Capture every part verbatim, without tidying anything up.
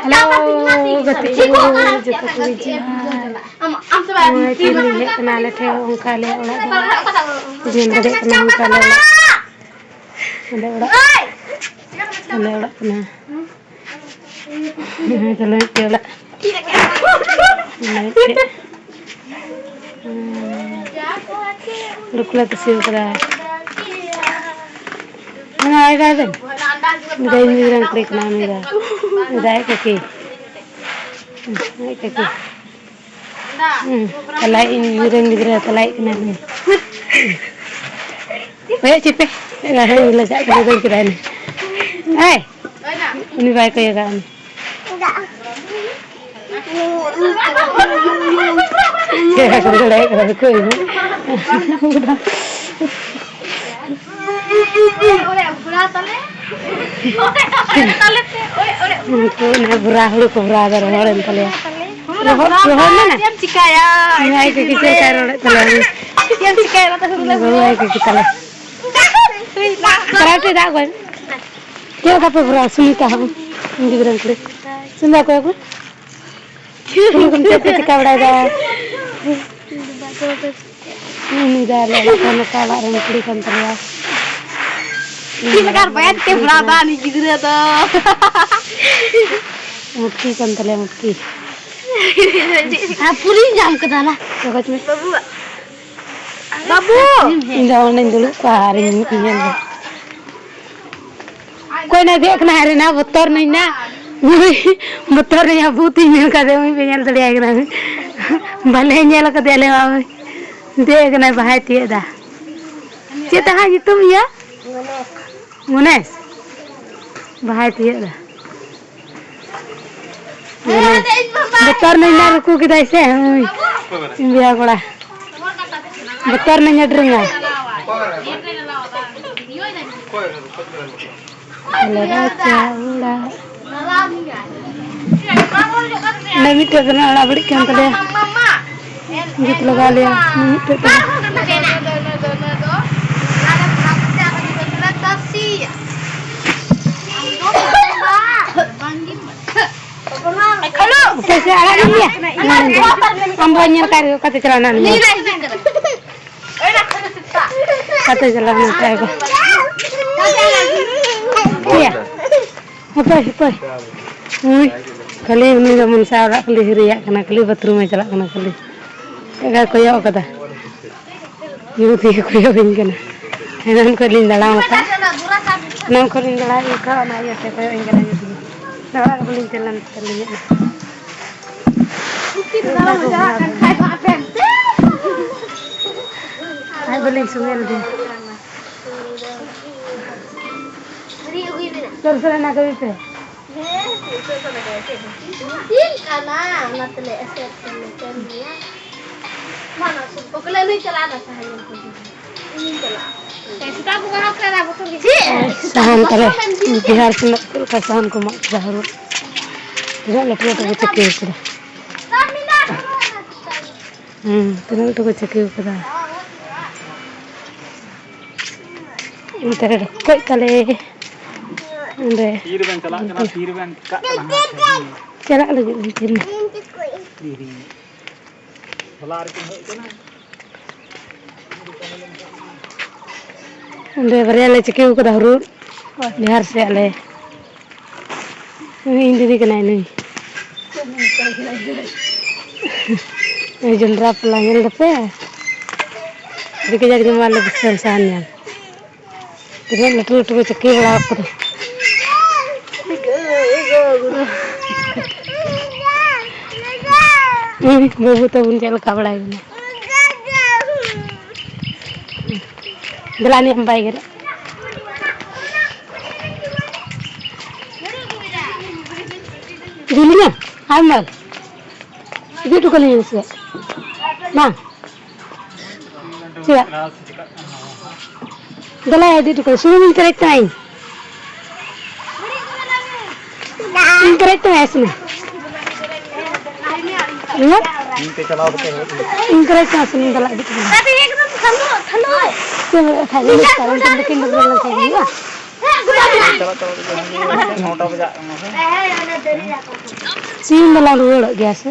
Hello, ᱜᱟᱛᱮ ᱠᱚ, ᱡᱚᱛᱚ ᱠᱚ ᱦᱤᱡᱩᱜᱼᱟ᱾ ᱱᱚᱜᱼᱚᱭ ᱛᱮᱦᱮᱧ ᱞᱤᱧ ᱦᱮᱡ ᱠᱟᱱᱟ ᱟᱞᱮ ᱴᱷᱮᱱ, ᱚᱱᱠᱟ ᱟᱞᱮ ᱚᱲᱟᱜ ᱫᱚ᱾ ᱧᱮᱞ ᱫᱟᱲᱮᱭᱟᱜ ᱠᱟᱱᱟ, ᱚᱱᱠᱟ ᱟᱞᱮ ᱚᱲᱟᱜ, ᱟᱞᱮ ᱚᱲᱟᱜ, ᱟᱞᱮ ᱚᱲᱟᱜ ᱠᱟᱱᱟ᱾ ᱦᱮᱸ, ᱪᱚᱞᱚ ᱢᱤᱫᱴᱮᱡ ᱚᱲᱟᱜ᱾ ᱚᱱᱟ ᱢᱤᱫᱴᱮᱡ᱾ ᱦᱩᱲᱩ ᱠᱚᱞᱮ ᱛᱟᱥᱮ ᱠᱟᱫᱟ᱾ ᱦᱮᱸ, ᱟᱭ ᱵᱟᱭ ᱵᱮᱱ᱾ ᱫᱟᱹᱭ ᱢᱤᱫ ᱨᱮᱱ ᱠᱩᱲᱤ ᱠᱟᱱᱟ ᱩᱱᱤ ᱫᱚ᱾ ᱫᱟᱭ ᱠᱟᱹᱠᱤ᱾ ᱦᱮᱸ, ᱟᱡ ᱠᱟᱹᱠᱤ᱾ ᱦᱮᱸ, ᱛᱟᱞᱟᱭᱤᱡ ᱤᱧ ᱨᱮᱱ ᱜᱤᱫᱽᱨᱟᱹ ᱛᱟᱞᱟᱭᱤᱡ ᱠᱟᱱᱟᱭ ᱩᱱᱤ᱾ ᱦᱮᱡ ᱪᱮᱯᱮ᱾ ᱦᱮᱸ, ᱞᱟᱡᱟᱜ ᱠᱟᱱᱟ, ᱫᱟᱹᱲ ᱠᱮᱫᱟᱭ ᱩᱱᱤ᱾ ᱦᱮᱸ, ᱩᱱᱤ ᱵᱟᱭ ᱠᱚᱭᱚᱜᱟ ᱩᱱᱤ᱾ ᱪᱮᱦᱨᱟ ᱠᱚ ᱫᱟᱲᱮᱭᱟᱜ ᱠᱟᱱᱟ ᱠᱚ ᱤᱧ᱾ ᱚᱲᱮ ᱵᱷᱩᱨᱟ ᱛᱟᱞᱮ᱾ ᱚᱲᱮ ᱛᱟᱞᱮ ᱛᱮ, ᱚᱲᱮ, ᱚᱲᱮ᱾ ᱩᱱᱠᱩ ᱚᱱᱟ ᱵᱷᱩᱨᱟ ᱦᱩᱲᱩ ᱠᱚ ᱵᱷᱩᱨᱟ ᱫᱚ ᱨᱚᱦᱚᱲᱮᱱ ᱛᱟᱞᱮᱭᱟ᱾ ᱦᱩᱲᱩ ᱨᱚᱦᱚᱲ, ᱨᱚᱦᱚᱲ ᱨᱚᱦᱚᱲ ᱞᱮᱱᱟ? ᱪᱮᱫ ᱮᱢ ᱪᱤᱠᱟᱹᱭᱟ? ᱱᱚᱣᱟ ᱜᱮ ᱪᱮᱫ ᱮᱢ ᱪᱤᱠᱟᱹᱭᱟ? ᱨᱚᱦᱚᱲᱮᱫ ᱛᱟᱞᱮᱭᱟ᱾ ᱪᱮᱫ ᱮᱢ ᱪᱤᱠᱟᱹᱭᱟ? ᱱᱚᱛᱮ ᱦᱩᱲᱩ ᱞᱮ ᱨᱚᱦᱚᱲ ᱜᱮ ᱪᱤᱠᱟᱹ ᱛᱟᱞᱮ᱾ ᱦᱩᱭ ᱱᱟ᱾ ᱠᱟᱨᱟᱴᱮ ᱫᱟᱜ ᱜᱚᱡ᱾ ᱪᱮᱫ ᱞᱮᱠᱟ ᱯᱮ ᱵᱷᱚᱨᱟᱣᱟ? ᱥᱩᱱᱤᱛᱟ ᱦᱚᱸ ᱜᱤᱫᱽᱨᱟᱹ ᱠᱩᱲᱤ᱾ ᱥᱩᱱᱤᱛᱟ ᱚᱠᱚᱭ ᱠᱚ? ᱪᱮᱫ ᱠᱚ ᱪᱮᱫ ᱯᱮ ᱪᱤᱠᱟ ᱵᱟᱲᱟᱭᱮᱫᱟ? ᱩᱱᱤ ᱫᱚ ᱟᱞᱮ ᱚᱲᱟᱜ ᱨᱮᱱ, ᱚᱠᱟ ᱚᱲᱟᱜ ᱨᱮᱱ ᱠᱩᱲᱤ ᱠᱟᱱ ᱛᱟᱞᱮᱭᱟ᱾ ᱪᱮᱫ ᱞᱮᱠᱟ ᱵᱟᱭ ᱛᱮ ᱵᱷᱚᱨᱟᱣ ᱫᱟ ᱩᱱᱤ ᱜᱤᱫᱽᱨᱟᱹ ᱫᱚ? ᱢᱩᱴᱠᱤ ᱠᱟᱱ ᱛᱟᱞᱮᱭᱟ, ᱢᱩᱴᱠᱤ᱾ ᱟᱨ ᱯᱩᱨᱤᱧ ᱧᱟᱢ ᱠᱮᱫᱟ ᱱᱟ᱾ ᱛᱚ, ᱠᱟᱪ ᱢᱮ᱾ ᱵᱟᱹᱵᱩ᱾ ᱵᱟᱹᱵᱩ! ᱤᱧ ᱫᱚ ᱚᱸᱰᱮᱧ ᱫᱩᱲᱩᱵ ᱠᱚᱜᱼᱟ ᱟᱨᱤᱧ ᱧᱮᱞ ᱫᱟ᱾ ᱚᱠᱚᱭ ᱱᱟ ᱫᱮᱡ ᱠᱟᱱᱟ ᱦᱟᱭ ᱨᱮ ᱱᱟ, ᱵᱚᱛᱚᱨ ᱱᱟᱹᱧ ᱱᱟ᱾ ᱩᱭ, ᱵᱚᱛᱚᱨ ᱱᱟᱹᱧ, ᱵᱷᱩᱛ ᱤᱧ ᱢᱮᱱ ᱠᱟᱫᱮ, ᱩᱱᱤ ᱯᱮ ᱧᱮᱞ ᱫᱟᱲᱮᱭᱟᱭ ᱠᱟᱱᱟ᱾ ᱵᱟᱞᱮ ᱧᱮᱞ ᱠᱟᱫᱮᱭᱟ ᱟᱞᱮ ᱢᱟ᱾ ᱫᱮᱡ ᱠᱟᱱᱟᱭ, ᱵᱟᱦᱟᱭ ᱛᱤᱭᱟᱹᱜ ᱫᱟ᱾ ᱪᱮᱫ ᱛᱟᱦᱟᱸ ᱧᱩᱛᱩᱢ ᱤᱭᱟᱹ? ᱜᱚᱱᱮᱥ᱾ ᱵᱟᱦᱟᱭ ᱛᱤᱭᱟᱹᱜ ᱫᱟ᱾ ᱵᱚᱛᱚᱨ ᱱᱟᱹᱧ ᱱᱟ, ᱨᱩᱠᱩ ᱠᱮᱫᱟᱭ ᱥᱮ᱾ ᱦᱳᱭ᱾ ᱤᱧ ᱵᱚᱭᱦᱟ ᱠᱚᱲᱟ᱾ ᱵᱚᱛᱚᱨ ᱱᱟᱹᱧ ᱟᱹᱰᱤ ᱨᱟᱸᱜᱟ᱾ ᱟᱞᱮ ᱨᱟᱪᱟ ᱚᱲᱟᱜ᱾ ᱚᱸᱰᱮ ᱢᱤᱫᱴᱮᱡ ᱫᱚ ᱱᱟᱜ ᱚᱲᱟᱜ ᱵᱟᱹᱲᱤᱡ ᱠᱟᱱ ᱛᱟᱞᱮᱭᱟ᱾ ᱡᱩᱛ ᱞᱟᱜᱟᱣ ᱞᱮᱭᱟ ᱢᱤᱫᱴᱮᱡ ᱛᱮᱜᱮ᱾ ᱟᱯᱮ ᱥᱮ ᱟᱲᱟᱜ ᱞᱤᱧ ᱜᱮᱭᱟ? ᱟᱢ ᱵᱟᱹᱧ ᱧᱮᱞ ᱠᱟᱜ ᱨᱮ ᱚᱠᱟᱛᱮ ᱪᱟᱞᱟᱣ ᱮᱱᱟ ᱩᱱᱤ? ᱚᱠᱟᱛᱮ ᱪᱟᱞᱟᱣ ᱮᱱᱟ ᱚᱠᱟ ᱜᱮ? ᱤᱭᱟᱹ᱾ ᱦᱟᱯᱳᱭ, ᱦᱟᱯᱳᱭ᱾ ᱩᱭ, ᱠᱷᱟᱹᱞᱤ ᱩᱱᱤ ᱫᱚ ᱢᱚᱱᱥᱟ ᱚᱲᱟᱜ ᱠᱷᱟᱹᱞᱤ ᱦᱤᱨᱤᱭᱟᱜ ᱠᱟᱱᱟ, ᱠᱷᱟᱹᱞᱤ ᱵᱟᱛᱷᱨᱩᱢ ᱮ ᱪᱟᱞᱟᱜ ᱠᱟᱱᱟ, ᱠᱷᱟᱹᱞᱤ ᱪᱮᱫ ᱞᱮᱠᱟᱭ ᱠᱚᱭᱚᱜ ᱠᱟᱫᱟ᱾ ᱧᱩᱛ ᱜᱮ ᱠᱚᱭᱚᱜ ᱟᱹᱧ ᱠᱟᱱᱟ᱾ ᱮᱱᱟᱱ ᱠᱷᱚᱱ ᱞᱤᱧ ᱫᱟᱬᱟ ᱟᱠᱟᱫ᱾ ᱮᱱᱟᱱ ᱠᱷᱚᱱ ᱞᱤᱧ ᱫᱟᱬᱟ ᱟᱠᱟᱫ, ᱚᱱᱟ ᱤᱭᱟᱹᱛᱮ ᱠᱚᱭᱚᱜ ᱟᱹᱧ ᱠᱟᱱᱟ ᱧᱩᱛ ᱜᱮ᱾ ᱚᱲᱟᱜ ᱨᱮ ᱵᱟᱹᱞᱤᱧ ᱪᱟᱞᱟᱣ ᱞᱮᱱ ᱛᱟᱹᱞᱤᱧᱟ᱾ ᱟᱡ ᱵᱟᱹᱞᱤᱧ ᱥᱚᱸᱜᱮ ᱞᱮᱫᱮᱭᱟ᱾ ᱥᱩᱨ ᱥᱩᱨ ᱮᱱᱟ ᱠᱟᱹᱢᱤ ᱯᱮ᱾ ᱦᱮᱸ, ᱪᱮᱫ ᱠᱟᱱᱟ? ᱚᱱᱟ ᱛᱮᱞᱮ ᱮᱥᱮᱫ ᱛᱮᱞᱮ ᱠᱟᱹᱢᱤᱭᱟ᱾ ᱢᱟ, ᱱᱚᱣᱟ ᱥᱩᱨ ᱠᱚ ᱠᱚᱞᱮ ᱱᱩᱭ ᱪᱟᱞᱟᱣ ᱮᱱᱟ ᱥᱟᱦᱟᱱ ᱧᱮᱞ ᱠᱚ ᱦᱤᱡᱩᱜ᱾ ᱤᱧᱤᱧ ᱪᱟᱞᱟᱜᱼᱟ᱾ ᱥᱮᱛᱟᱜ ᱠᱚ ᱵᱟᱦᱟ ᱠᱟᱱᱟ, ᱵᱚᱛᱚᱨ ᱜᱮ᱾ ᱪᱮᱫ? ᱥᱟᱦᱟᱱ ᱛᱟᱞᱮ, ᱵᱤᱦᱟᱨ ᱥᱮᱱᱟᱜ ᱪᱮᱫ ᱞᱮᱠᱟ ᱥᱟᱦᱟᱱ ᱠᱚ ᱢᱟᱜ ᱠᱮᱫᱟ, ᱦᱟᱹᱨᱩ᱾ ᱛᱤᱱᱟᱹᱜ ᱞᱟᱹᱴᱩ ᱞᱟᱹᱴᱩ ᱠᱚ ᱪᱟᱹᱠᱤ ᱠᱟᱫᱟ᱾ ᱦᱩᱸ, ᱛᱤᱱᱟᱹᱜ ᱞᱟᱹᱴᱩ ᱠᱚ ᱪᱟᱹᱠᱤ ᱠᱟᱫᱟ᱾ ᱚᱱᱛᱮ ᱨᱮ ᱨᱚᱠᱚᱡ ᱛᱟᱞᱮ᱾ ᱚᱸᱰᱮ᱾ ᱛᱤ ᱨᱮᱵᱮᱱ ᱪᱟᱞᱟᱜ ᱠᱟᱱᱟ, ᱛᱤ ᱨᱮᱵᱮᱱ ᱪᱤᱠᱟᱜ ᱠᱟᱱᱟ ᱦᱟᱸᱜ? ᱪᱟᱞᱟᱜ ᱞᱟᱹᱜᱤᱫ ᱞᱤᱧ ᱛᱤᱨ᱾ ᱛᱤᱨᱤᱧ᱾ ᱦᱚᱞᱟ ᱨᱮᱠᱤᱱ ᱦᱮᱡ ᱠᱟᱱᱟ᱾ ᱚᱸᱰᱮ ᱵᱟᱨᱭᱟ ᱞᱮ ᱪᱤᱠᱟᱹᱣ ᱠᱟᱫᱟ ᱦᱩᱲᱩ᱾ ᱵᱤᱦᱟᱨ ᱥᱮᱫ ᱟᱞᱮ᱾ ᱱᱩᱭ ᱤᱧ ᱫᱤᱫᱤ ᱠᱟᱱᱟᱭ ᱱᱩᱭ᱾ ᱱᱩᱭ ᱡᱚᱱᱰᱨᱟ ᱯᱚᱞᱟ ᱧᱮᱞ ᱫᱟᱯᱮ? ᱟᱹᱰᱤ ᱠᱟᱡᱟᱠ ᱡᱚᱢᱟ ᱟᱞᱮ ᱫᱤᱥᱚᱢ ᱥᱟᱦᱟᱱ ᱧᱟᱢ᱾ ᱛᱤᱱᱟᱹᱜ ᱞᱟᱹᱴᱩ ᱞᱟᱹᱴᱩ ᱠᱚ ᱪᱟᱹᱠᱤ ᱵᱟᱲᱟ ᱟᱠᱟᱫᱟ᱾ ᱩᱱᱤ ᱵᱟᱹᱵᱩ ᱛᱟᱵᱚᱱ ᱪᱮᱫ ᱞᱮᱠᱟ ᱵᱟᱲᱟᱭ ᱠᱟᱱᱟ᱾ ᱫᱮᱞᱟ ᱱᱤᱭᱟᱹ ᱵᱟᱭ ᱜᱮᱨᱮ᱾ ᱡᱩᱞᱤᱧᱟ, ᱟᱭᱢᱟ᱾ ᱤᱫᱤ ᱦᱚᱴᱚ ᱠᱟᱹᱞᱤᱧ ᱢᱮᱥᱮ᱾ ᱢᱟ᱾ ᱪᱮᱫ? ᱫᱮᱞᱟ ᱤᱫᱤ ᱦᱚᱴᱚ ᱠᱟᱹᱞᱤᱧ᱾ ᱥᱩᱱᱩᱢ ᱤᱧ ᱯᱮᱨᱮᱡ ᱛᱟᱢᱟ ᱤᱧ᱾ ᱤᱧ ᱯᱮᱨᱮᱡ ᱛᱟᱢᱟ ᱥᱩᱱᱩᱢ᱾ ᱤᱧ ᱯᱮ ᱪᱟᱞᱟᱣ ᱠᱟᱛᱮ ᱦᱮᱡ ᱮᱱᱟ᱾ ᱤᱧ ᱯᱮᱨᱮᱡ ᱛᱟᱢᱟ ᱥᱩᱱᱩᱢ, ᱫᱮᱞᱟ ᱤᱫᱤ ᱦᱚᱴᱚ ᱠᱟᱹᱞᱤᱧ᱾ ᱪᱮᱫ ᱮᱢ ᱞᱟᱹᱭᱮᱫ ᱛᱟᱦᱮᱸᱫ? ᱤᱧ ᱫᱚ ᱠᱟᱨᱮᱱᱴ ᱛᱮ ᱵᱟᱹᱠᱤᱱ ᱰᱟᱹᱵᱽᱨᱟᱹ ᱞᱮᱱᱠᱷᱟᱱ ᱦᱩᱭᱩᱜᱼᱟ? ᱪᱟᱞᱟᱜ ᱪᱟᱞᱟᱜ ᱛᱮᱜᱮ ᱱᱚᱴᱟ ᱵᱟᱡᱟᱜ ᱠᱟᱱᱟ ᱥᱮ? ᱥᱤᱢ ᱫᱚᱞᱟᱝ ᱨᱩᱣᱟᱹᱲᱚᱜ ᱜᱮᱭᱟ ᱥᱮ?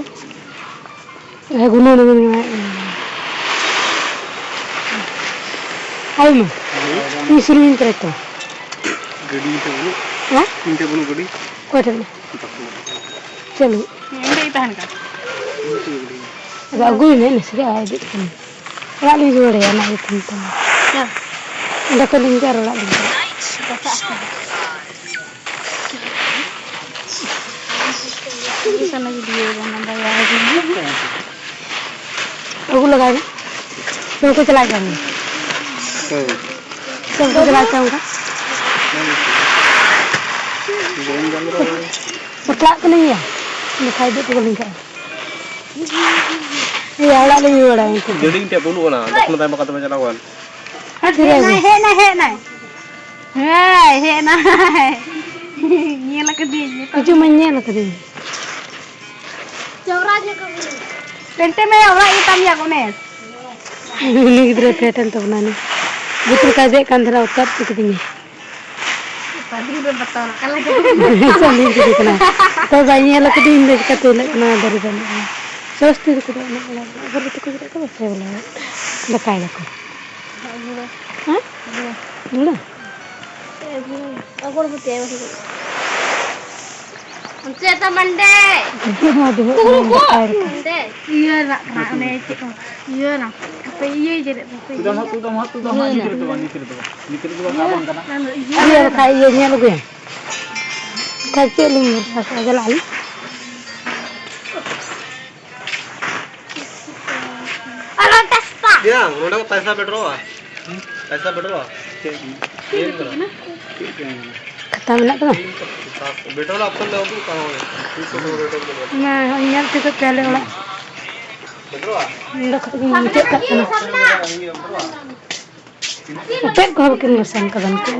ᱦᱮᱸ, ᱜᱩᱱᱟᱹᱱ ᱟᱹᱜᱩ ᱢᱮ᱾ ᱟᱭ ᱢᱟ᱾ ᱤᱧ ᱥᱩᱨ ᱨᱤᱧ ᱛᱟᱨᱟᱭ ᱛᱟᱢᱟ᱾ ᱜᱟᱹᱰᱤ ᱤᱧ ᱴᱷᱮᱱ ᱵᱟᱹᱱᱩᱜ᱾ ᱦᱮᱸ? ᱤᱧ ᱴᱷᱮᱱ ᱵᱟᱹᱱᱩᱜ ᱜᱟᱹᱰᱤ᱾ ᱚᱠᱚᱭ ᱴᱷᱮᱱ ᱢᱮᱱᱟᱜᱼᱟ? ᱪᱟᱹᱞᱩ᱾ ᱤᱧ ᱴᱷᱮᱱ ᱛᱟᱦᱮᱱ ᱠᱟᱱᱟ᱾ ᱟᱫᱚ ᱟᱹᱜᱩᱭ ᱢᱮ, ᱱᱟᱥᱮᱭᱟᱜ ᱟᱭ ᱫᱮᱡ ᱠᱟᱱᱟ᱾ ᱚᱲᱟᱜ ᱞᱤᱧ ᱨᱩᱣᱟᱹᱲᱮᱭᱟ, ᱚᱱᱟ ᱤᱭᱟᱹᱛᱮ ᱱᱤᱛᱚᱝ᱾ ᱦᱮᱸ᱾ ᱚᱸᱰᱮ ᱠᱷᱚᱱ ᱞᱤᱧ ᱦᱤᱡᱩᱜᱼᱟ ᱟᱨ ᱚᱲᱟᱜ ᱞᱤᱧ ᱪᱟᱞᱟᱜᱼᱟ᱾ ᱟᱹᱜᱩ ᱞᱟᱜᱟᱭ ᱢᱮ᱾ ᱥᱮ ᱵᱟᱠᱚ ᱪᱟᱞᱟᱜ ᱠᱟᱱ ᱜᱮᱭᱟ? ᱦᱮᱸ᱾ ᱥᱮ ᱵᱟᱠᱚ ᱪᱟᱞᱟᱜ ᱠᱟᱱ ᱜᱮᱭᱟ? ᱵᱟᱯᱞᱟᱜ ᱠᱟᱹᱱᱟᱹᱧ ᱭᱟ᱾ ᱵᱟᱠᱷᱟᱡ ᱫᱚ ᱵᱟᱹᱞᱤᱧ ᱠᱟᱜᱼᱟ᱾ ᱤᱭᱟᱹ, ᱚᱲᱟᱜ ᱞᱤᱧ ᱨᱩᱣᱟᱹᱲᱟ ᱩᱱᱠᱩ᱾ ᱜᱟᱹᱰᱤ ᱢᱤᱫᱴᱮᱡ ᱵᱟᱹᱱᱩᱜ ᱟᱱᱟ, ᱫᱚᱥ ᱯᱚᱱᱨᱚ ᱴᱟᱭᱤᱢ ᱵᱟᱠᱷᱟᱡ ᱫᱚᱢᱮ ᱪᱟᱞᱟᱣ ᱠᱟᱱ᱾ ᱟᱨ ᱦᱮᱡ ᱱᱟᱭ, ᱦᱮᱡ ᱱᱟᱭ, ᱦᱮᱡ ᱱᱟᱭ᱾ ᱦᱮᱸ, ᱦᱮᱡ ᱱᱟᱭ᱾ ᱧᱮᱞ ᱟᱠᱟᱫᱤᱧ᱾ ᱦᱤᱡᱩᱜ ᱢᱟᱧ ᱧᱮᱞ ᱟᱠᱟᱫᱤᱧ᱾ ᱯᱮᱱᱴᱮ ᱢᱮ, ᱚᱲᱟᱜ ᱜᱮ ᱛᱟᱢ ᱭᱟ, ᱜᱚᱱᱮᱥ᱾ ᱩᱱᱤ ᱜᱤᱫᱽᱨᱟᱹ ᱯᱷᱮᱰ ᱮᱱ ᱛᱟᱵᱚᱱᱟ, ᱩᱱᱤ ᱵᱩᱛ ᱞᱮᱠᱟᱭ ᱫᱮᱡ ᱠᱟᱱ ᱛᱟᱦᱮᱱᱟ, ᱚᱛ ᱦᱚᱪᱚ ᱠᱤᱫᱤᱧᱟᱭ᱾ ᱥᱟᱹᱞᱤ ᱨᱮ ᱵᱟᱛᱟᱣ ᱨᱟᱠᱟᱵ ᱞᱟᱹᱜᱤᱫ᱾ ᱥᱟᱹᱞᱤ ᱨᱮ ᱠᱟᱱᱟ᱾ ᱚᱠᱚᱭ ᱵᱟᱭ ᱧᱮᱞ ᱟᱠᱟᱫᱤᱧ ᱤᱧ ᱫᱚ ᱪᱤᱠᱟᱹᱛᱮ ᱞᱟᱹᱭ ᱠᱟᱱᱟ ᱫᱟᱨᱮ ᱫᱚ ᱢᱮᱱᱟᱜᱼᱟ᱾ ᱥᱚᱨᱚᱥᱚᱛᱤ ᱛᱟᱠᱚ ᱫᱚ ᱚᱱᱟ ᱚᱲᱟᱜ ᱨᱮ, ᱟᱵᱚ ᱛᱟᱠᱚ ᱜᱤᱫᱽᱨᱟᱹ ᱠᱚ ᱵᱟᱠᱚ ᱵᱚᱞᱚ ᱫᱟᱠᱟᱭ ᱫᱟᱠᱚ᱾ ᱦᱮᱸ? ᱜᱩᱲᱟᱹ? ᱚᱱᱛᱮ ᱛᱟ ᱢᱟᱱᱰᱮ᱾ ᱜᱤᱫᱽᱨᱟᱹ ᱦᱚᱸ ᱫᱩᱲᱩᱵ ᱠᱟᱱᱟᱭ ᱫᱟᱠᱟᱭ ᱨᱮ᱾ ᱚᱱᱛᱮ᱾ ᱤᱭᱟᱹ ᱨᱟᱜ ᱠᱟᱱᱟ, ᱚᱱᱮ ᱪᱮᱫ ᱠᱚ, ᱤᱭᱟᱹ ᱨᱟᱜ᱾ ᱦᱟᱯᱮ ᱤᱭᱟᱹᱭ ᱡᱮᱨᱮᱫ ᱫᱟ, ᱦᱟᱯᱮ ᱛᱩᱫᱟᱢ ᱦᱟᱸᱜ, ᱤᱭᱟᱹ᱾ ᱛᱩᱫᱟᱢ ᱦᱟᱸᱜ, ᱛᱩᱫᱟᱢ ᱦᱟᱸᱜ, ᱱᱤᱛ ᱨᱮᱫᱚ ᱵᱟᱝ, ᱱᱤᱛ ᱨᱮᱫᱚ ᱵᱟᱝ, ᱱᱤᱛ ᱨᱮᱫᱚ ᱵᱟᱝ, ᱟᱵᱟᱝ ᱠᱟᱱᱟ᱾ ᱤᱭᱟᱹ ᱵᱟᱠᱷᱟᱡ ᱤᱭᱟᱹ ᱧᱮᱞ ᱟᱹᱜᱩᱭᱟ᱾ ᱵᱟᱠᱷᱟᱡ ᱪᱮᱫ ᱞᱤᱧ ᱵᱷᱚᱨᱥᱟ ᱠᱚᱣᱟ, ᱪᱟᱞᱟᱜ ᱟᱹᱞᱤᱧ᱾ ᱭᱟ, ᱱᱚᱰᱮ ᱠᱚ ᱯᱟᱭᱥᱟ ᱯᱮᱴᱨᱳᱞᱟ᱾ ᱯᱟᱭᱥᱟ ᱯᱮᱴᱨᱳᱞᱟ᱾ ᱪᱮᱫ? ᱠᱷᱟᱛᱟ ᱢᱮᱱᱟᱜ ᱛᱟᱢᱟ? ᱯᱮᱴᱨᱳᱞ ᱟᱯᱮ ᱞᱮ ᱩᱫᱩᱜ ᱠᱟᱜ ᱦᱳᱭ᱾ ᱛᱤᱥ ᱠᱚ ᱯᱮᱴᱨᱳᱞ ᱫᱚ? ᱚᱱᱟ ᱦᱚᱸ ᱧᱮᱞ ᱴᱷᱤᱠᱚᱜ ᱯᱮ ᱟᱞᱮ ᱚᱲᱟᱜ᱾ ᱯᱮᱴᱨᱳᱞᱟ? ᱱᱚᱰᱮ ᱠᱷᱚᱱ ᱜᱮ ᱢᱩᱪᱟᱹᱫ ᱠᱟᱜ ᱠᱟᱱᱟ᱾ ᱯᱮᱴᱨᱳᱞᱟ? ᱟᱯᱮ ᱠᱚᱦᱚᱸ ᱵᱟᱹᱠᱤᱱ ᱢᱮᱥᱟ ᱠᱟᱫᱟ ᱱᱩᱠᱩ᱾